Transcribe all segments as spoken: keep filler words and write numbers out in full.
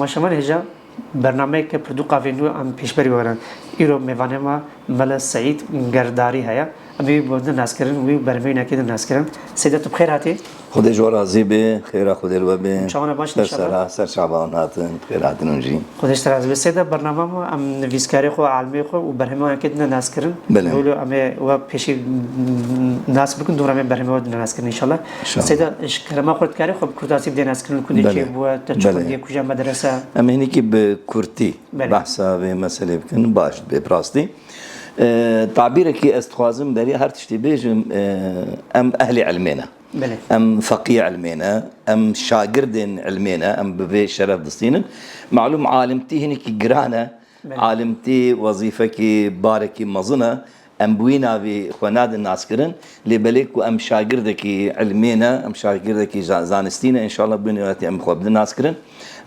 Maşeman hêja bernameyeke pirtûka vê nû em pêşberî werin. Îro mêvanê me Mele Seîd Gerdarî heye. Em ê wî bi din nas kirin, wî berhemê wî nekê din nas kirin. Seyda, tu bi xêr hatî. Xwedê ji we razî be, xêra Xwedê li we be. Çawana baş Ser inşallah. Sera, ser çavan hatin, xêr hatin hûn jî. Xwedê ji te razî be. Seyda, bernama me em nivîskarê xwe, alimê xwe û berhemê wan nekê din nas kirin. Belê. Wilo em ê we pêşî nas bikin, dûra em ê berhemê we din nas kirin inşallah. İnşallah. Seyda, ji kerema xwe dikarî xwe bi kurtasî bidê nas kirin, ku dê Belê. Çêbûye, te çi Belê. Xwendiyê, kuja medrese? Em hinekî bi kurtî Belê. Behsa vê meselê bikin, baş dibe bi rastî. E, tabîrekî ez dixwazim derî her tiştî bêjim, e, em ehlê ilmê ne. Belê. Em feqiyê ilmê ne, em şagirdên ilmê ne, em bi vê şeref distînin. Malûm alimtî hinekî giran e, Belê. Alimtî wezîfekî barekî mezin e. Em bi wî navî xwe nadin naskirin, lê belê ku em şagirdekî ilmê ne, em şagirdekî za-, zanistî ne, înşallah bi wî navî em xwe bidin naskirin.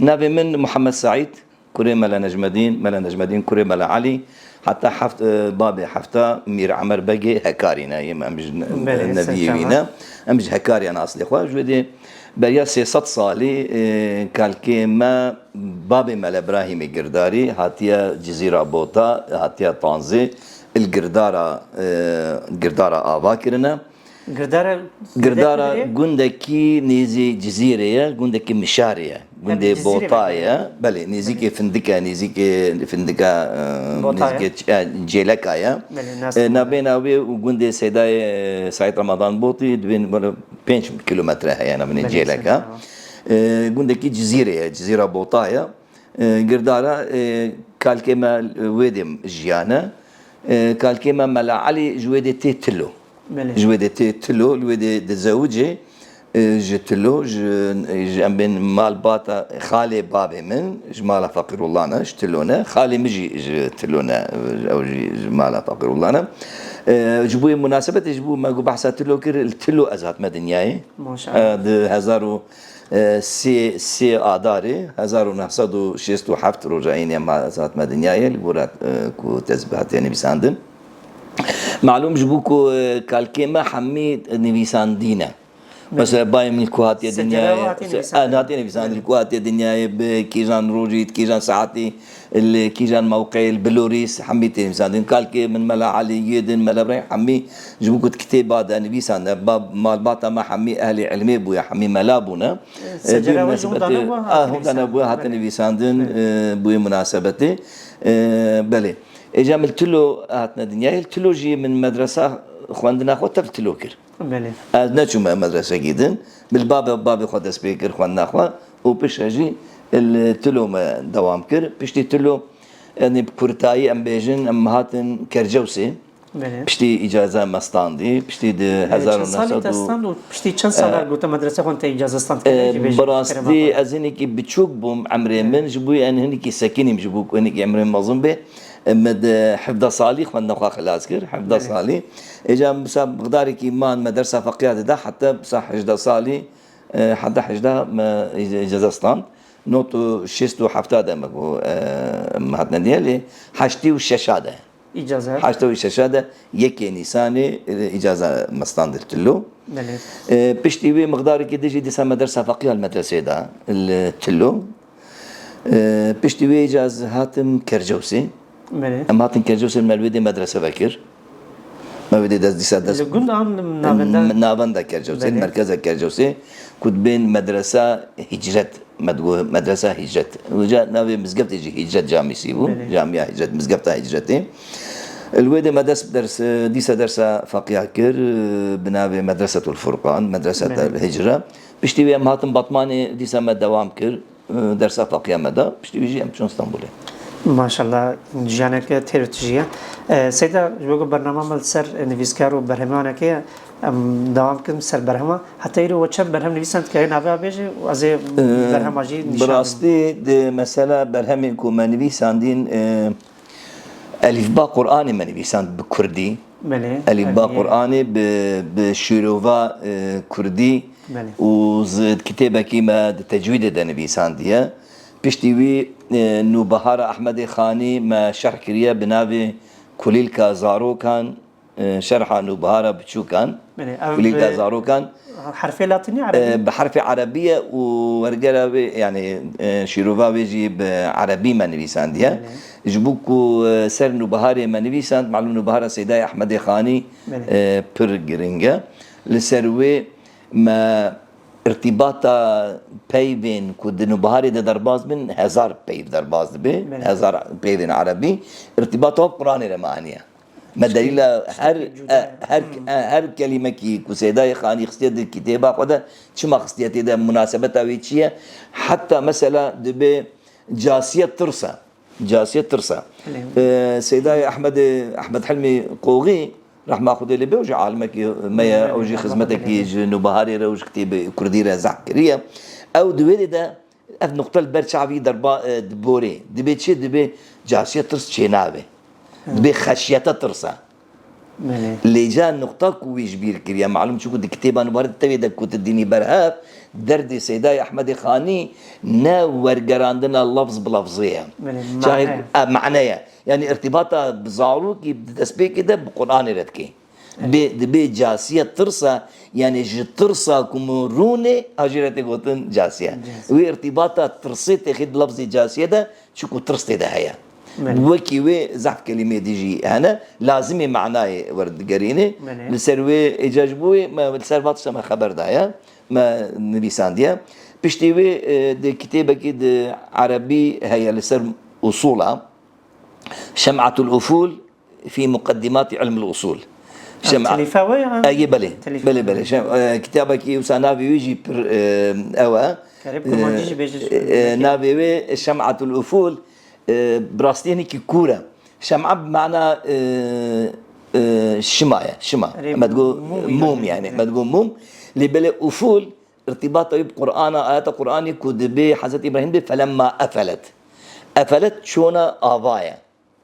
Navê min Muhammed Seîd, kurê Mele Necmedîn, Mele Necmedîn kurê Mele Elî, heta heft-, e, babê hefta Mîr Emer Begê Hekarî ne, yê me em ji ne-, Belê, neviyê wî serçava. Ne, em ji Hekariyan aslê xwe, ji wê dê beriya sê sed salî, e, kalkê me babê Mele Birahîmê Girdarî hatiye Cizîra Bota, hatiye Tanzê, il Girdara, e, Girdara ava kirine. Girdara Girdara gundekî nêzî Cizîrê ye, gundekî Mişarê ye, gundê Cizîrê Botayê ye. Belê, nêzîkê Findike, nêzîkê Findike, e, Botayê. Nêzîkê Ç-, e, Cêleka ye. Belê, nas E, navbêna wê û gundê Seydayê, e, Seîd Ramadan Botî dibên böyle pênc kilometre heye navbênê Belê, Cêleka. Serçava. E, gundekî Cizîrê ye, Cizîra Bota ye. E, Girdara, e, kalkê me, e, wê dê jiyane. E, kalkê me Mela Elî ji wê dê tê Tilo. Belê. Ji wê dê tê Tilo, li wê dê dizewicê, e, ji Tilo, ji, ji em bên malbata xalê babê min, ji mala Feqîrullah ne, ji Tilo ne. Xalê min jî ji Tilo ne, ew jî ji mala Feqîrullah ne. E, ji bo yê munasebetê, ji bo me ku behsa Tilo kir, li Tilo ez hatime dinyayê. Maşallah. E, di hezar û sê, sê Adarê hezar û neh sed û şêst û heft roja înê em hatime dinyayê, li gora, e, ku tezbîh hatiye nivîsandin. Malûm ji bo ku, e, kalkê me hemî nivîsandî ne. Mesela bayê min li ku hatiye Secere dinyayê, hatiye se-, nivîsandin. E, hatiye nivîsandin, li ku hatiye dinyayê, bi kîjan rojî, kîjan saetî, li kîjan mewqeyê, li Bilorîs, hemî tê nivîsandin. Kalkê min Mela Elî, yê din Mela Birahîm, hemî ji bo ku di kitêba de nivîsande, ba-, malbata me hemî ehlê ilmê bûye, hemî mela bûne. E, Secere bûye we ji munasebetê, hûn dane bûye, a, hate hûn dane nivîsandin. Bûye, hate Belê. Nivîsandin, Belê. E, bûye munasebetê. Êca min li Tilo hatine dinyayê, li Tilo jî min medresa xwendina xwe tev Tilo kir. Belê. Ez neçûme medresekî din. Bil babê, babê xwe dest pê kir xwendina xwe û piştre jî li Tilo me dewam kir. Piştî Tilo, yanî bi kurtayî em bêjin, em hatin Kercewsê. Belê. Piştî îcaza me standî, piştî di Belê, hezar û neh sed û çend salî te stand û piştî çend sala E, gote medrese xwe te îcaza stand kiriye, jî bêjî, bi rastî kerema xwe. Ez hinekî biçûk bûm emrê Belê. Min, ji bo yan hinekî sekinîm, ji bo ku hinekî emrê min mezin bê. Min di hevdeh salî xwendina xwe xilas kir, hevdeh Belê. Salî. Êca min bisa miqdarekî man me dersa feqiya dida, heta bisa hejdeh salî, e, heta hejdeh me îc-, îcaza stand. Not û şêst û hefta de me ku, e, me hatine dinyayê, lê heştê û şeş de. Îcaza. Heştê û şeş de yekê Nîsanê, e, îcaza me stand li Tilo. Belê. E, piştî wê miqdarekî din jî dîsa me dersa feqiya li medresê da li Tilo. E, piştî wê îca ez hatim Kercewsê. Belê. Em hatin Kercewsê, me li wê dê medrese vekir. Me wê dê dest dîsa dest Li gund an li navenda? Navenda Kercewsê, Belê. Merkeza Kercewsê, ku dibên medresa Hicret, me digo medresa Hicret. Wêca navê mizgeftê jî Hicret Camîsî bû, Belê. Camiya Hicret, mizgefta Hicretê. Li wê dê me dest ders, dîsa dersa feqiya kir, bi navê Medresetul Furqan, Medresetul Belê. Hicre. Piştî wê em hatin Batmanê, dîsa me dewam kir. Dersa feqiya me da, piştî wî jî em çûn Stenbolê. Maşallah, jiyaneke têr û tijî ye. E, Seyda, ji bo ku bernama me li ser nivîskar û berhemê wan heye, em dewam bikin ser berhema. Heta îro we çend berhem nivîsand, dikarî navê wan bêjî û ez ê E, berhema jî bi nîşan bidim. Rastî di mesela berhemên ku me nivîsandîn, e, Elîfba Qur'anê me nivîsand bi kurdî. Belê, Elîfba Elî. Qur'anê bi, bi şîrova, e, kurdî Belê. Û zi kitêbekî me di tecwîdê de nivîsandiye. Piştî wî, e, Nûbehara Ehmedê Xanî me şerh kiriye bi navê Kulîlka Zarokan, e, şerha Nûbihara biçûkan, Belê, ev kulîlka bi zarokan, herfê latînî, erebî? E, bi herfê erebî ye û wergera wê, yanî, e, şîrova wê jî bi erebî me nivîsandiye. Belê. Ji bo ku, e, ser Nûbiharê me nivîsand, malûm Nûbihara Seydayê Ehmedê Xanî, Belê. e, pir giring e. Li ser wê me irtîbata peyvên ku di Nûbiharê de derbas bin, hezar peyv derbas dibe, Belê. hezar peyvên erebî, irtîbata wê bi Quranê re me aniye. Me delîla her, cuda e, ye. her, Hmm. e, her kelîmekî ku Seydayê Xanî xistiye di kitêba xwe de, çima xistiye tê de, munasebeta wê çi ye? Heta mesela dibe casiyet tirsa. Casiyet tirsa. Belê. E, Seydayê Ehmedê, Ehmed Hilmî Qoxî, rehma Xwedê lê be, ew jî alimekî me ye, Belê, ew jî rehma xizmetekî Xwedê lê be. ji Nûbiharê re û ji kitêbê kurdî re zehf kiriye. Ew di wê de Ev nuqte li ber çavî derba, e, diborê. Dibê çi? Dibê casiyet tirs çênabe. Hı. Dibê xeşyete tirsa. Belê. Lê ca nuqta ku wî ji bîr kiriye, malûm, çunku di kitêba Nûbiharê de tevê de ku tu dînî ber hev, derdê Seydayê Ehmedê Xanî ne wergerandina lafz bi lafzê ye. Belê, Çaxê mane. ku, e, mane ye. Yanî irtîbata bi zarokî di destpêkê de bi Quranê re dike. Dibê, dibê casiyet tirsa, yanî ji tirsa ku min rûnê, ha jê re tê gotin casiye. Casiye. Wê irtîbata tirsê têxê di lafzê casiye de, çiku tirs tê de heye. Belê. Wekî wê zehf kelîmê dî jî hene, lazimê manayê werdigerîne. Belê. Li ser wê êca ji bo wê me li ser va tişta me xeber daye, me nivîsandiye. Piştî wê, e, di kitêbekî di erebî heye li ser usûla. Şem'atul Ufûl fî Muqeddimati Ilmil Usûl. Ev Şem'a-, telîfa we ya? E, yê, belê. Telîfa. Belê, belê. Şem-, e, kitabekî wisa navê wî jî pir, e, ew e. Kerem kurmancî jî bêje. E, e, navê wê Şem'atul Ufûl, e, bi rastî hinekî kûr e. Şem'a bi mana, e, e, şima ye, şima. Erê, Me digo mûm, mûm yani. yani, me digo mûm. Lê belê ufûl, irtîbata wî bi Qur'ana, ayeta Qur'anê ku dibê Hezretî Îbrahîm bê, "Felemma efelet." Efelet çûna ava ye.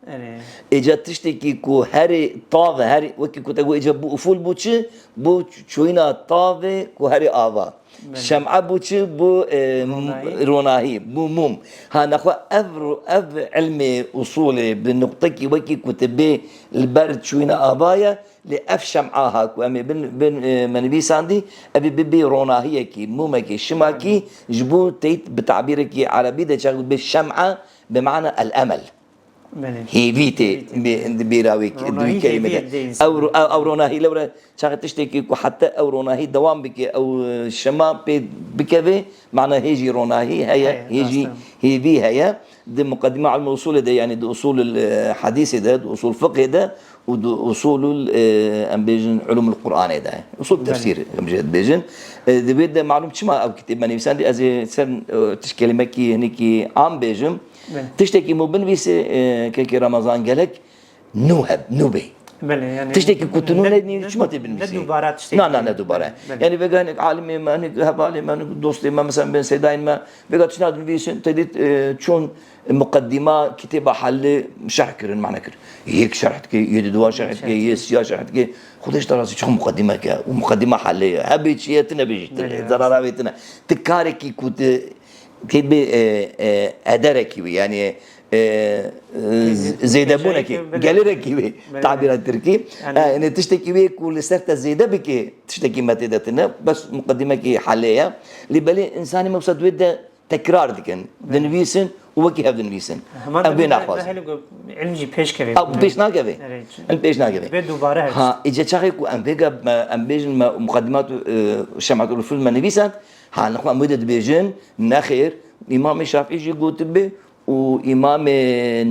Erê. Êca tiştekî ku herê tav e, herê, wekî ku te got, êca bû ufûl bû çi? Bû ç-, çûyîna tavê ku herê ava. Belê. Şem'a bû çi? Bû, e, m-, Ronahî. ronahî, bû mûm. Ha, nexwe ev ro-, ev ilmê usulê bi nuqtekî wekî ku tu bê li ber çûyîna ava ye, lê ev şem'a ha ku em ê bin, bin, e, me nivîsandî, ev ê bibê ronahiyekî, mûmekî, şimakî, ji bo teyt bi tabîrekî erebî de çax bê şem'a bi mana el-emel. Belê. Hêvî tê Hêvî tê. bê-, di bîra wê ki-, di wî Ronahî kelimê hêviyê de. didê Ew ro-, insanê. ew, ew ronahî lewre çaxê tiştekî ku heta ew ronahî dewam bike, ew, e, şema pê bikeve, mana hê jî ronahî heye, Heye, hê jî rast e. hêvî heye. Di Muqeddîma Ilmul Usulê de, yanî di usulul, e, hadîsê de, di usul fiqhê de û di usulul, e, em bêjin ulumul Qur'anê de. Usul Belê. tefsîr, em jê dibêjin. E, di vê de malûm çima ew kitêb me nivîsandî, ez ê ser, e, tişt kelimekî hinekî am bêjim. Belê. Tiştekî me binivîsê, e, kekê Remezan gelek nû heb, nû bê. Belê, yani Tiştekî ku tu nû ne, ne, ne, çima tê ne binivîsî? dubara tiştekî. Na, na, ne dubara. Belê, belê. Yani vêga hinek alimê me, hinek hevalê me, hinek dostê me, mesela bên seydayên me, vêga tişt nadinivîsin, te dît, e, çûn muqeddîma kitêba Hellê şerh kirin, mana kir. Yek şerh dike, yê diduwa şerh dike, Şerh. yê siya şerh dike. Xwedê ji te razî, çiqo muqeddîmeke, û muqeddîma Hellê ye. Hebê çi ye, tine bêjî, Belê, zarara wê tine. Ti karekî ku ti Tê bi, e, e, ederekî wî, yani, e, e, z-, zêdebûnekî, Belê. gelirekî wî, Belê. tabîra tirkî. Yani E, yani tiştekî wê ku li ser te zêde bike, tiştekî me tê de tine, bes muqedîmekî Hellê ye. Lê belê insanê me wisa di wê de tekrar dikin, Belê. dinivîsin û wekî hev dinivîsin. Heman Ev bê demê naxwazin. me helo ku ilm jî pêş keve. Ew pêş nakeve. Evet. Em pêş nakeve. Bê dubare her Ha, îce çaxê ku em vêga me, em bêjin me muqedîmat, e, şematul usul me nivîsand, Ha, nixwe em wê de dibêjin, nexêr, Îmamê Şafî jî gotibe û Îmamê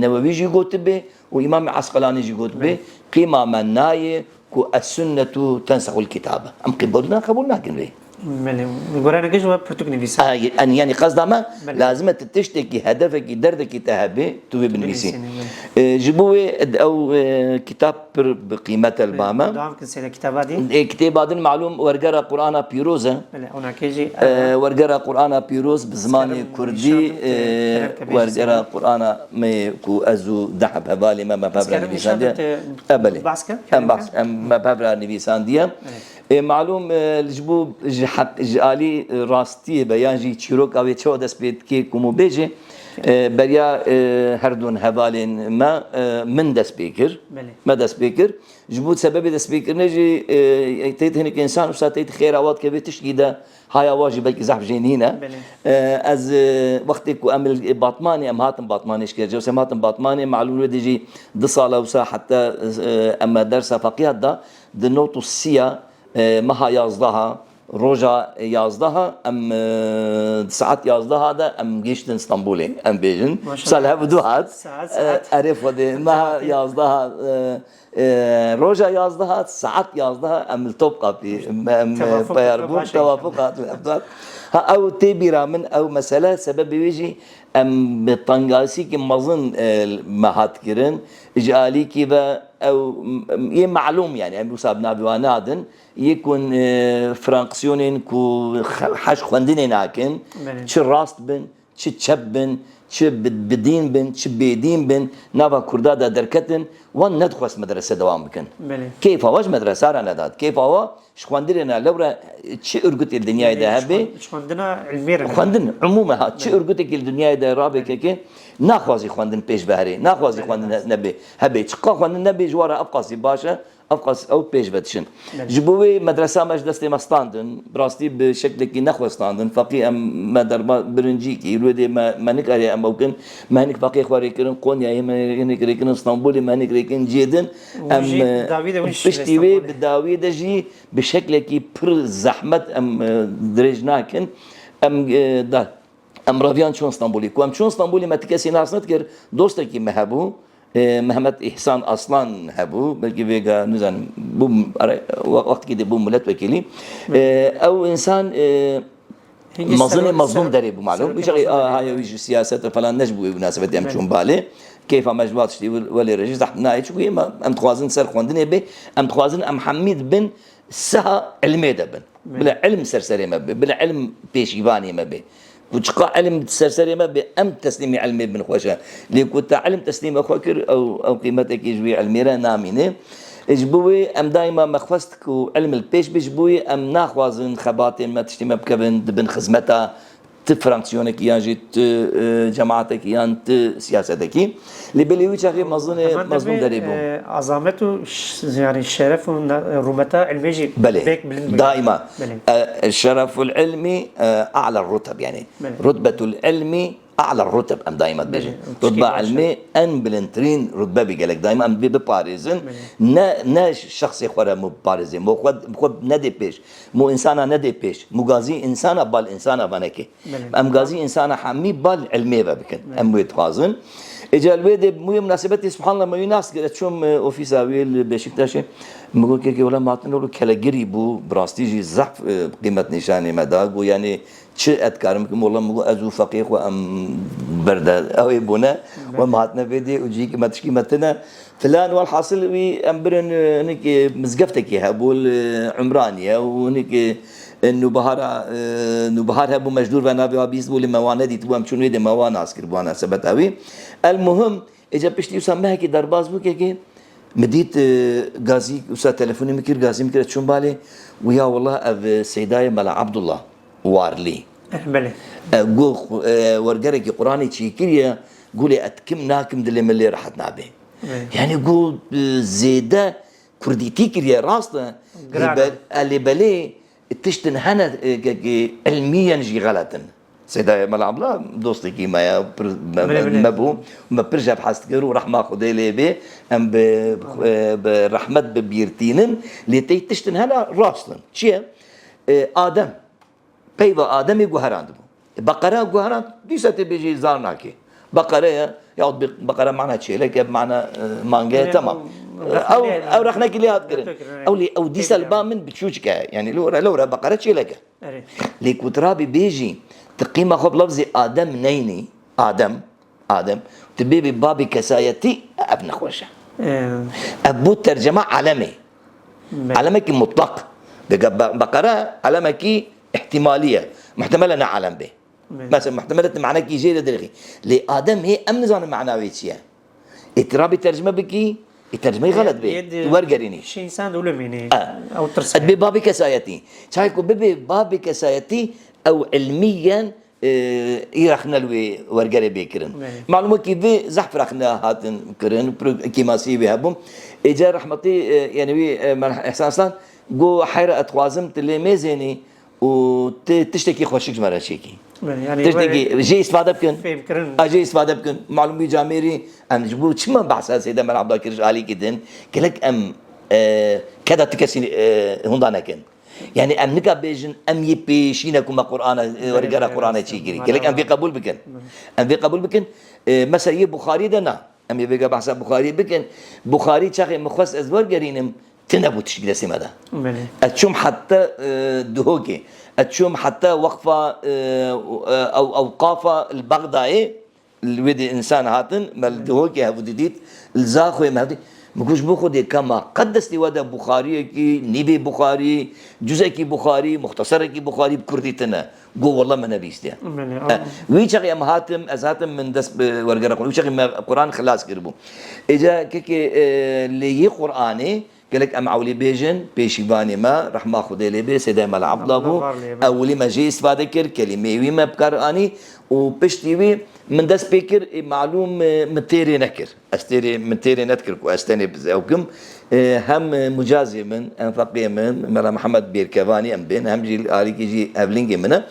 Newewî jî gotibe û Îmamê Esqelanî jî gotibe, Belê. qîma me nayê ku es-sunnetu tensehul kitabe. Em qîbol na, qebûl nakin vê. Belê, goraneke ji we pirtûk nivîse. Ay, en, yani qezda me, Belê. lazim e tu tiştekî, hedefekî, derdekî te hebe, tu wê binivîsî. binivîsî, belê. E, ji bo wê ed-, ew, e, kitap pir bi qîmet e li ba me. Dawam kin seyre kitaba din. E, kitêba din malûm wergera Qur'ana Pîroz e. Belê, ona kê jî, E, e, wergera Qur'ana Pîroz bi zimanê Sikerim Kurdî, nîşan, e, e, kerem ke bêjî wergera seyre. Qur'ana me ku ez û deh heb hevalê me me pevra Sikerim nivîsandiye. nîşan de te E, belê. bahs ke, Em kerem bahs, ke. em me pevra nivîsandiye. Evet. E, malûm, e, ji bo, ji heq, ji alî, e, rastiyê be, yan jî çîroka wê çawa dest pê dike ku me bêje, E, beriya, e, herdûn hevalên me, e, min dest pê kir. Belê. Me dest pê kir. Ji bo sebebê destpêkirinê jî, e, têt hinek însan wisa têt xêra wa dikeve tişkî de haya wa jî belkî zehf jê nîne. Belê. E, ez, e, wextê ku em li Batmanê, em hatin Batmanê ji kerce, em hatin Batmanê, malûm wê dê jî du sala wisa heta, e, em me dersa feqîhat da, di not û sî ya, e, meha yazdeha, roja yazdeha, em, e, di saet yazdeha de em gihiştin Stenbolê, em bêjin. Maşallah. Sal hev du hat. Saet, e, saet. Erê Xwedê, meha yazdeha, e, e, roja yazdeha, saet yazdeha, em li Topkapî, em, em, e, Tevafuk, peyar bûn, maşallah. Tevafuk hat, em hat. Ha, ew tê bîra min, ew mesele, sebebê wê jî em bi tengasîkî mezin, e, me hat kirin. Ji alîkî ve ew, m-, yê malûm, yani, em wisa bi navê wan nadin. Yê ku, e, franksiyonên ku xe-, hej xwendinê nakin, Belê. Çi rast bin, çi çep bin, çi bi, bi dîn bin, çi bêdîn bin, nava Kurda de derketin, wan nedixwest medrese dewam bikin. Belê. Keyfa we ji medresa re nedat. Keyfa we ji xwendinê ne. Lewre çi örgütê li dinyayê de Belê, ji hebe, xwend-, ji xwendina ilmê re ne. Xwendin, umûme ha, çi Belê. Örgütekê li dinyayê de rabe keke, naxwazî xwendin pêş ve herê, naxwazî Belê, xwendin belê. Nebe, hebe. Çiqa xwendin nebe, ji we re ev qasî baş e. Ev qas ew pêş ve diçin. Belê. Ji bo wê medresa me ji destê me standin, bi rastî bi şeklekî nexwe standin. Feqî em me derba birincîkî, wê dê me, me nikarê em ew kin, me hinek feqê xwe rêkirin Konyayê, me hinek rêkirin Stenbolê, me hinek rêkirin cihê din. Em, jî e, bi dawî de wî piştî şive wê Stenbolê. Bi dawî de jî bi şeklekî pir zehmet em, e, dirêj nakin. Em, e, da, em reviyan çûn Stenbolê. Ku em çûn Stenbolê me ti kesî nas nedikir, dostekî me hebû. E, Mehmet Îhsan Aslan hebû, belkî vêga, nizanim, bû, are, we-, wextekî dê bû miletvekîlî. E, ew însan, e, Hingî mezinê serok-, mezlûm serok-, derê bû, malûm. Serokê Îşe, mezlûm a, derê. Haya wî ji siyaset ve falan ne ji bo wê münasebetê em Belê. Çûn balê. Keyfa me ji va tiştî wel-, welê re jî zehf nayê, çunku êma em dixwazin ser xwendinê bê, em dixwazin em hemî dibin siha ilmê de bin. Belê. Bila ilm ser serê me be, bila ilm pêşîvanê me be. Ku çiqa ilm ser serê me be, em teslîmî ilmê bin xweş e. Lê ku te ilm teslîme xwe kir, ew, ew qîmetekî ji wî ilmê re namîne. E, ji bo wê em daîma me xwest ku ilm li pêş be, ji bo wê em naxwazin xebatên me, tiştê me bikevin, dibin xizmeta ti fraksiyonekî yan jî ti, e, cemaetekî yan ti siyasetekî. Lê belê wî çaxê mezin, Hemen mezin tabii, derê bû. E, azamet û ş-, yani şeref û na-, rûmeta ilmê jî Belê, pek bilind bû. Daîma. Belê. E, şereful ilmi, e, a'la ruteb, yani. Belê. Rutbetul ilmi a'la ruteb, em daîma dibêjin. Belê, Rutba tişkî baş e. Ilmê en bilindtirîn rutbe bî gelek. Daîma em bi-, biparêzin. Belê. Ne, ne şexsê xwe re mû biparêzin. Mû xwe, xwe nedê pêş. Mû însana nedê pêş. Mû gazî însana bal însana vanekê. Belê. Em gazî însana hemî bal ilmê ve bikin. Belê. Em wê dixwazin. Êca li wê dê, wê munasebetê, subhanallah, me wî nas kir. Ez çûm, e, ofîsa wê li Beşiktaşê. Min got, kekê, wela Matin oğlu kelegirî bû. Bi rastî jî zehf, e, qîmet nîşanê me da. Got, yanî çi ez dikarim bikim? Wela min got, ez û feqê xwe em berde. Ew ê bûne. Belê. We me hatine vê dê û cihîkî me tişkî me tine. Filan, welhasil wî em birin, e, hinek, e, mizgeftekî hebû li Umraniye û hinek, e, e, Nûbihara, e, Nûbihar hebû, me ji dûr ve navê wa bîstibû, lê me wan nedîtibû, em çûn wê dê me wan nas kir bi wana sebeta wî. El muhim, êca piştî wisa mehekî derbas bû kekê, min dît, e, gazî, wisa telefonê min kir, gazî min kir, ez çûm balê, û ya wela ev, e, Seydayê Mela Abdullah Warlî. Eh, belê. E, gu, e, wergerekî Quranê çêkiriye, gu lê et kim nakim dilê min lê rehet nabe. Evet. Yani gu, e, zêde kurdîtî kiriye, rast e. Giran e. Lê be-, e, lê belê tiştin hene, e, ke, ke ilmiyen jî xelet in. Seyda Emel abla dostekî me ya, pir, me, Bilê, bilê. Me bû, me pir jeb hez dikir û rehma Xwedê lê bê, em bi, e, bi rehmet bi bîr tînin. Lê tey tiştin hene rast in. Çi ye? E, Adem. Peyva Ademê guherandibû. Beqere guherand, dîsa tê bêjî zar nake. Beqere ye, yahut bi-, Beqere mana çêlek e, mana, e, mange ye, Yine tamam. Bu rexne Ew, lê, ew rexnekî lê hat kirin. Rexne kirin, Ew lê, ew dîsa li ba min biçûçik e. Yani lewre, lewre Beqere çêlek e. Erê. Lê ku tu rabî bêjî, tu qîma xwe bi lefzê Adem neynî, Adem, Adem, tu bê bi babê kesayetî, ev nexweş e. Ee. Ev bû tercema alemê. Belê. Alemekî mutlak. Dika be-, Beqere alemekî ihtimalî ye. Muhtemel e ne alem bê. Belê. Mesela muhtemel e tu manekî jê de dirixî. Lê Adem hê em nizanin mana wê çi ye. Ê tu rabî tercime bikî, ê tercimeyê xelet bê. Yê di-, Wergerînî. Şey insan de öyle miyini? Ha. Ew tirs. Bê babê kesayetî. Çay ku bibê babê kesayetî, ew ilmiyen e, î rexne li wê wergerê bê kirin. Belê. Malûm e kî vê zehf rexne hatin kirin, pro-, kêmasiyê wê hebûn. Êca rehmetî, e, yani wî, e, Melih Îhsan Aslan got, heyra ez dixwazim tu lê mêzênî û tu tiştekî xweşik ji me re çêkî. Belê, yani Tiştekî were jê îstifade bikin. Fêmkirin. A jê îstifade bikin. Malûm wî camêrî em ji bo çima behsa Seyda Mela Abdullah kir ji alîkî din? Gelek em, e, keda tu kesî, e, hunda nekin. Yani em nika bêjin, em yê pêşî ne ku me Qur'ana, e, Belê, wergera belê, Qur'anê rast e. çêkirî. Mala Gelek em vê rast. qebûl bikin. Belê. Em vê qebûl bikin. E, mesela yê Buxarî de na. Em ê vêga behsa Buxarî bikin. Buxarî çaxê min xwest ez wergerînim, tune bû tiştî destê me de. Belê. Ez çûm heta, e, Duhokê. Ez çûm heta weqfa, e, e, ew, ewqafa li Bexdayê. Li wê dê însan hatin, me li Dihokê hevû didît, li Zaxoyê me hevdî. Min got, ji bo Xwedê ka ma qet destê we de Buxariyekî, nîvê Buxarî, cuzekî Buxarî, muxteserekî Buxarî bi kurdî tune. Got, wela me nebîstiye. Belê, Eh, wî çaxê em hatim, ez hatim min dest bi wergera Qur'an. Wî çaxê me Qur'an xilas kiribû. Êca kekê, e, lê yê Qur'anê, Gelek em ewlî bêjin, pêşîvanê me, rehma Xwedê lê bê, Sêdayê Mela Abdullah bû. Abdullah var lê bê. Ewlî me jê îstifade kir, kelîmeyê wî me bi kar anî û piştî wî min dest pê kir, ê malûm, e, min têrê nekir. Ez têrê, min têrê nedikir ku ez tenê bi ew kim. E, hem, e, mucazê min, enfaqê min, Mela Mihemed Bêrkevanî em bên, hem jî alîkî jî evlîngê min e.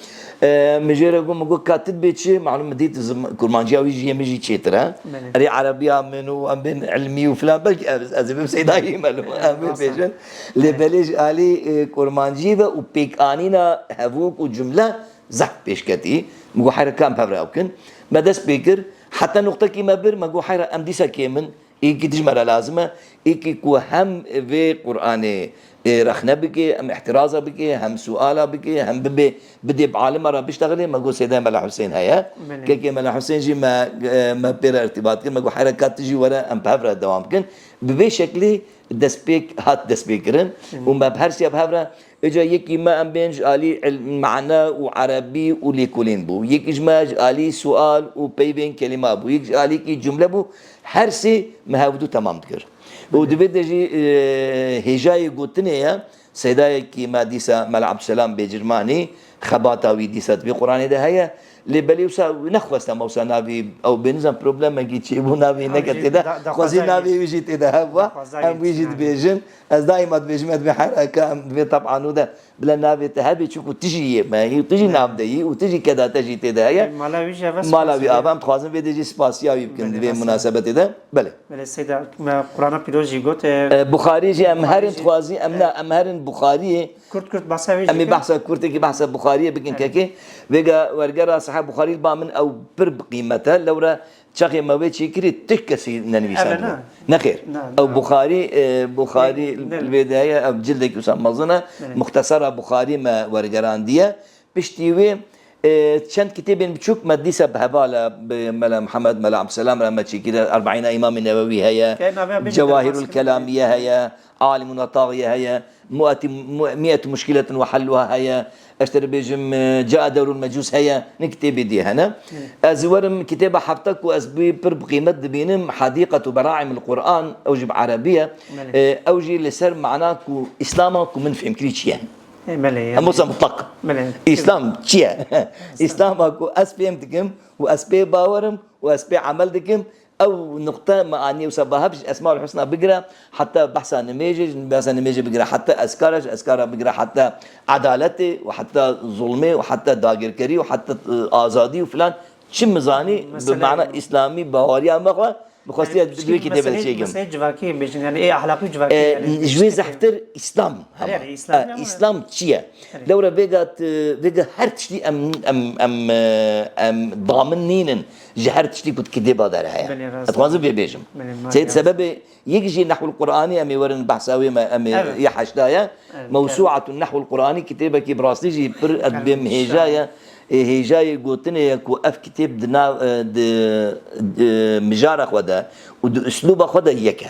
E, min jê re got, min got, ka tu dibê çi? Malûm min dît zim-, kurmanciya wî jî yê min jî çêtir e. Belê. Erê erebiya min û em bên ilmî û filan, belkî ez, ez ê bim Seydayî melûm, em Rast e. bibêjin. Lê belê ji alî, e, kurmancî ve û pêkanîna hevok û cumle zehf pêş ketî. Min got, heyra ka em hev re ew kin. Me dest pê kir. Heta nuqtekî me bir, me got, heyra em dîsa kêm in. Êkî tij me re lazim e, êkî ku hem vê Qur'anê, e, rexne bike, hem îhtiraza bike, hem suala bike, hem bibe, bidê bi alima re biştexilê, me got Sêdayê Mela Husên heye. Belê. Kekê Mela Husên jî me, e, me pê re irtîbat kir, me got heyra ka tu jî were em bi hev re dewam bikin. Bi vê şeklî destpêk hat destpêkirin Hı. û me bi her siya bi hev re Îca yekî me em bên ji alî il-, mane û erebî û lêkolîn bû. Yek ji me ji alî sual û peyvên kelîma bû. Yek ji alîkî cumle bû. Her sê me hevdu temam dikir. Û Belê. di vê de jî, e, hêjayê gotinê ye. Seydayekî me dîsa Mela Abdulselam Bêcirmanî, xebata wî dîsa di vê Quranê de heye. Lê belê wisa nexwest em wisa navê ew bê. Nizam problemekî çêbû navê Ew neket jî tê de. da-, Xwezî daxwaza navê wî wî jî tê de hev wa. Daxwaza Em wî jî wî dibêjin. Ez daîma dibêjim, ez dibê hereka em di vê teb'anû de bila navê te hebê, çunku tu jî yê me yî, tu jî Evet. nav de yî û tu jî keda te jî tê de heye. E, mala wî jî eve Mala wî spas ava, be. em dixwazin vê dê jî spasiya wî bikin Belê, di vê rast e. munasebetê de. Belê. Belê, Seyda, me Qur'ana Pîroz jî got, e, E, Buxarî jî em Buxarî herin jî, dixwazî, em e, na, em herin Buxariyê. Kurt kurt behsa wê jî Em ê bikin. behsa kurtekî behsa Buxariyê bikin Evet. kekê. Vêga wergera Sahih Buxarî li ba min ew pir bi qîmet e. Lewre Çaxê me wê çêkirî tu kesî nenivîsandibû. Eve ne. Nexêr. Ne, Ew ne. Buxarî, e, Buxarî Ne, ne. li vê de heye, ev cildekî wisa mezin e. Ne. Muxtesera Buxarî me wergerandiye. Piştî wê, e, çend kitêbên biçûk me dîsa bi heval e, bi Mela Mihemed, Mela Abdulselam re me çêkiriye. Erbeîna Îmamê Newewî heye. Ke navê bê Cewahirul derbas Kelamiye heye. Alimûn ve Taxiye heye, Mueti-, Mu-, Mietû Muşkiletun ve Helluha heye, ez te dibêjim, e, Caa Dewrul Mecûs heye, ne kitêbê dî hene. Evet. Ez werim kitêba hefta ku ez bi pir bi qîmet dibînim, Hadîqetu Beraimil Quran, ew jî bi erebî ye. Belê. E, ew jî li ser mana ku Îslama ku min fêmkirî çi ye? E, belê, Em yani. wisa mutlaq. Belê. Îslam çi ye? Îslam. Îslama ku ez fêm dikim û ez pê bawerim û ez pê emel dikim, Ew nuqte me anî wisa ba hev ji Esmaul Husna bigire, heta behsa nimêjê, ji behsa nimêjê bigire, heta eskara, ji eskara bigire, heta edaletê û heta zulmê û heta dagirkerî û heta, e, azadî û filan. Çi min zanî, bi Mesele mana îslamî baweriya me xwe, bi xwestiya Yani, di vê piştî kitêbê de mesele, çêkim. mesele civakî bêjin, yani, ê ahlakî civakî, E, yani, ji wê piştî zehftir Îslam hema. Yani, Îslam E, ya. Îslam çi ye? Erê. Lewre vêga, vêga her tiştî em, em, em, e, em damin nînin. Ji her tiştî ku di kitêba de re heye. Belê, rast. Ez dixwazim vê bêjim. Belê, Seyid, sebebê yek jî Nehwul Quranî em ê werin behsa wê me, em ê Evet. ya heşta ye. Evet, Mewsuatun Nehwul Quranî kitêbekî bi rastî jî pir ez Evet, bêm inşallah. hêja ye. Ê, hêjayê gotinê ye ku ev kitêb di nav, e, di, di mijara xwe de û di uslûba xwe de yek e.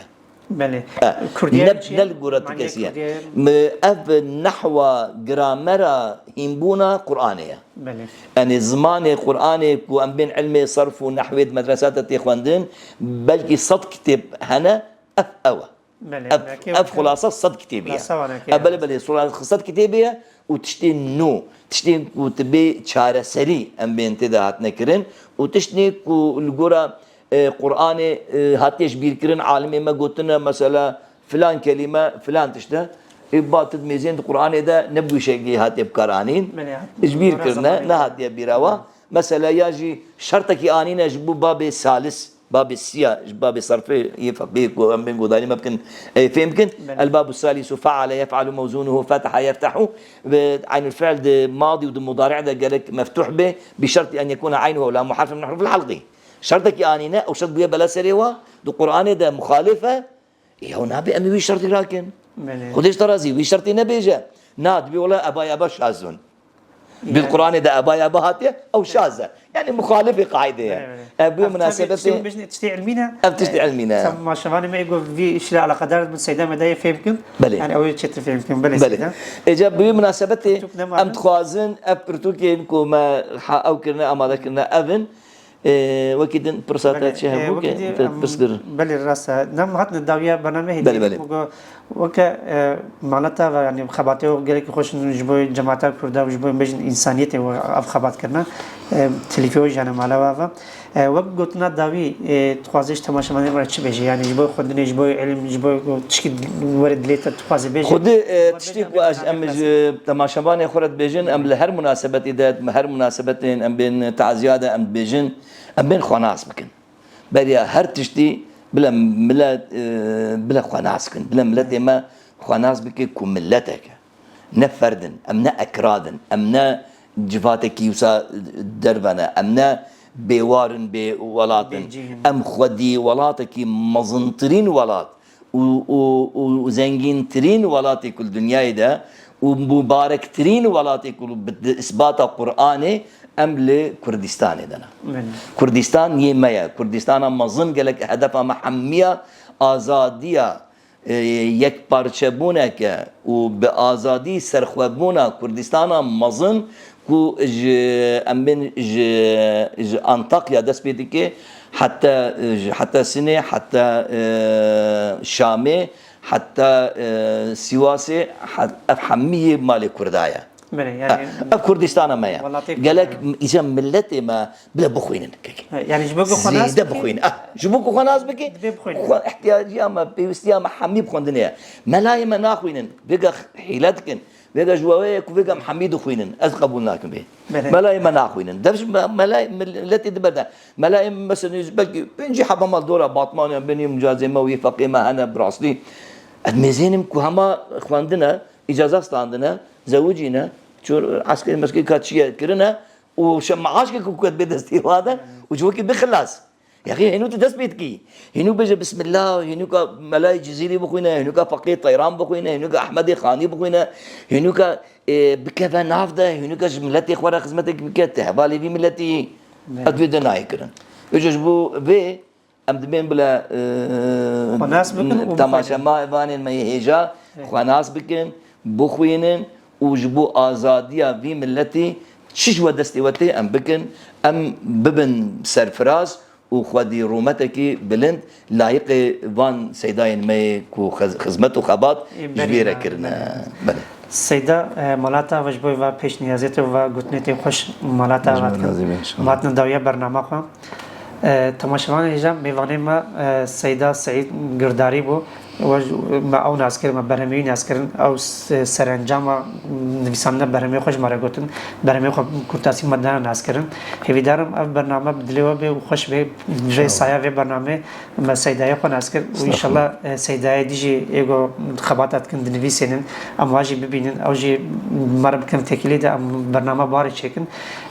Belê. E, Kurdiyê ne, çi ye? ne li gora ti Maniyê kesî ye. Kurdiyê. Mi ev nehwa gramera hînbûna Qur'anê ye. Belê. Yanî zimanê Qur'anê ku em bên ilmê serf û nehwê di medresa de tê xwendin, belkî sed kitêb hene, ev ew e. Belê, Ev, belkî ev weke xulasa sed kitêbê ye. Xulasa wanekê Ev belê ye. belê, xulasa sed kitêbê ye û tiştên nû, tiştên ku ti bê çareserî em bên tê de hatine kirin û tiştê ku li gora, e, Qur'anê, e, hatiye ji bîr kirin, alimê me gotine, mesela, filan kelîme, filan tişt e. Ê, ba tu mêzên di Qur'anê de ne bi wî şeklî hatiye bikaranîn. Belê, hat-, Ji bîr zora kirine, zamanê ne de. hatiye bîra wa. Mesela ya jî şertekî anîne ji bo babê salis, babê siya, ji babê serfê yê feqî ku em bên guhdarî me bikin, ê, fêm bikin. Belê. El babu salisu feale yef'alu mewzunuhu fetaha yeftahu. Ve aynul fi'l di madî û di mudarî de gerek meftuh be, bi şertî en yekuna aynuhu lamu harfin min hurufil halqî. Şertekî anîne, ew şert bûye bela serê wa, di Qur'anê de muxalif e, ya nabe em ê wî şertî rakin. Belê. Xwedê ji te razî, wî şertî nebêje. Na, dibê wela eba eba şazun. Bil Yani. Qur'anê de eba eba hatiye, ew şaz e. Yani muxalifê qaîdê ye. Belê, belê. Ev bu Ev tabii münasebetê tiştê bêjin, tiştê ilmî ne. Ev tiştê E, ilmî ne. Temaşevanê me ê got vî işle alakadar bin Seyda me de yê fêm kin. Belê. Yani ew ê çêtir fêm kin. Belê Belê. Seyda. Ece bu münasebetê Çok ne malum. em dixwazin ev pirtûkên ku me ha ew kirine, amade kirine ev in. Ê, wekî din pirsa te Belê, çi e, hebû wekî ke din, te em, pirs kir? Belê, rast e. Dem hatine dawiya bername hêdî. Belê, belê. Weke, weke, e, mala te ve, yanî xebatê û gelekî xweş in ji bo cemata Kurda û ji bo bêjin însaniyetê we ev xebat kirine. E, telîfê we jî yanî mala we ve. E, wek gotina dawî, e, dixwaze ji temaşevanê re çi bêjî? Yanî ji bo xwendinê, ji bo ilim, ji bo tişkî were dilê te dixwaze bêjî? Xwedê, e, Xwedê tiştê bêjin ku ez, em ji temaşevanê xwe re dibêjin, em li her munasebetê de, her munasebetên em bên taziya de em dibêjin. Em bên xwe nas bikin. Beriya her tiştî bile milet, e, bile xwe nas bikin. Bile miletê me xwe nas bike ku miletek e. Ne ferd in, em ne ekrad in, em ne civatekî wisa derve ne, em ne bêwar in, bê welat in. Bêcih in. Em xwedî welatekî mezintirîn welat û, û, û zengîntirîn welatê ku li dinyayê de û mubarektirîn welatê ku bi isbata Qur'anê em li Kurdistanê de ne. Belê. Kurdistan yê me ye. Kurdistana mezin gelek hedefa me hemiya azadiya, e, yekparçebûneke û bi azadî serxwebûna Kurdistana mezin ku ji, em bên ji, ji Antakya dest pê dike, heta, ji, heta Sinê, heta, e, Şamê, heta, e, Sîwasê, het-, ev hemî yê malê Kurda ye. Belê, yani Ha, ev Kurdistana me ye. Welatê Gelek Kurda. m-, îca milletê me bile bixwînin. He, yani ji bo ku xwe nas Zêde bike, bixwînin. Ah, ji bo ku xwe nas bike, dibê bixwînin. xwe ihtiyacîya me, pêwistiya me hemî bi xwendinê ye. Melayê me naxwînin, vêga hîle dikin. Vêga ji we ye ku vêga em hemî dixwînin. Ez qebûl nakim vê. Belê. Melayê me naxwînin. Dev ji me-, melayê milletê di ber de. Melayê me mesela belkî pêncî heba mal dora Batmanê, benî mucazê me û yê feqê me hene bi rastî. Ez mêzênim ku hema xwendine, îcaza standine, zewicîne, çû eskerî meskerî ka çi ye kirine û şe maaşke ku ket bê destê wa de û ji wekî bixilas. Yaxî hênû tu dest pê dikî. Hênû bêje bismillah, hênûka Melayê Cizîrî bixwîne, hênûka Feqê Teyran bixwîne, hênûka Ehmedê Xanî bixwîne, hênûka, e, bikeve nav de, hênûka ji miletê xwe re xizmetek bike, tu hevalê vî miletî yî. Belê. Ez vê de nayê kirin. Îca ji bo vê em dibên bile, e, Xwe nas bikin û bixwînin. temaşevanên me yê hêja Belê. xwe nas bikin, bixwînin û ji bo azadiya vî miletî çi ji we destê we tê em bikin, em bibin serfiraz û xwedî rûmetekî bilind layiqê van seydayên me yê ku xez-, xizmet û xebat Ê, ji berî vê re me, kirine. berî me. Belê. Seyda, e, mala te ve ji bo va pêşniyazê te û va gotinê te xweş mala te Ji ve bo dikin. nazî me inşallah. Matine dawiya bernama xwe. E, temaşevanê hêja mêvanê me, e, Seyda Seîd Girdarî bû. We ji, me ew nas kir, me berhemê wî nas kirin. Ew s-, serencama nivîsandina berhemê xwe ji me re gotin. Berhemê xwe kurtasî me dana nas kirin. Hêvîdarim ev bername bi dilê we bê û xweş bê. Ji vê Sağ ol. saya vê bernamê me Seydayê xwe nas kir. Û Estağfurullah. înşallah, e, Seydayê dî jî êgo xebata dikin dinivîsênin. Em wa jî bibînin. Ew jî me re bikin têkilî de em bername barê çêkin.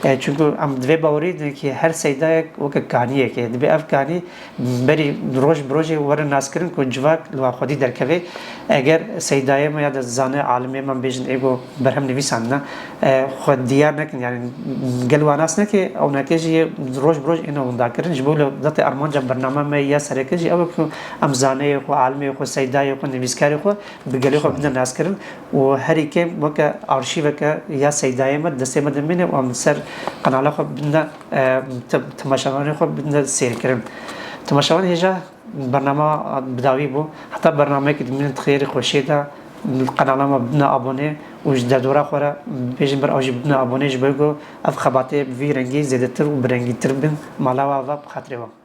E, çunku em di vê bawerî de ki her Seydayek weke kaniyek e. Dibê ev kanî Berî roj bi rojê were naskirin ku civak li wan xwedî derkeve. Eger seydayê me ya da zane alimê me bêjin êgo berhem nivîsandine, e, xwe diyar nekin, yani gel wan nas neke, ew neke jî yê roj bi roj êne winda kirin. Ji bo li datê armanca bername me ya sereke jî ew e ku em zaneyê xwe, alimê xwe, seydayê xwe, nivîskarê xwe bi gelê xwe bidine naskirin û herî kêm weke arşîveke ya seydayê me destê me de mîne û em ser qenala xwe bidine e, te-, temaşevanê xwe bidine sêrkirin. Temaşevan hêja Bernama bi dawî bû. Heta bernameyekî dimînin di xêrê xweşiyê de, qenala me bibine abone û ji derdora xwe re bêjin ber ew jî bibine abone, ji ber ku ev xebatê bi vî rengî zêdetir û bi rengîtir bin. Mala we ava bi xatirê we.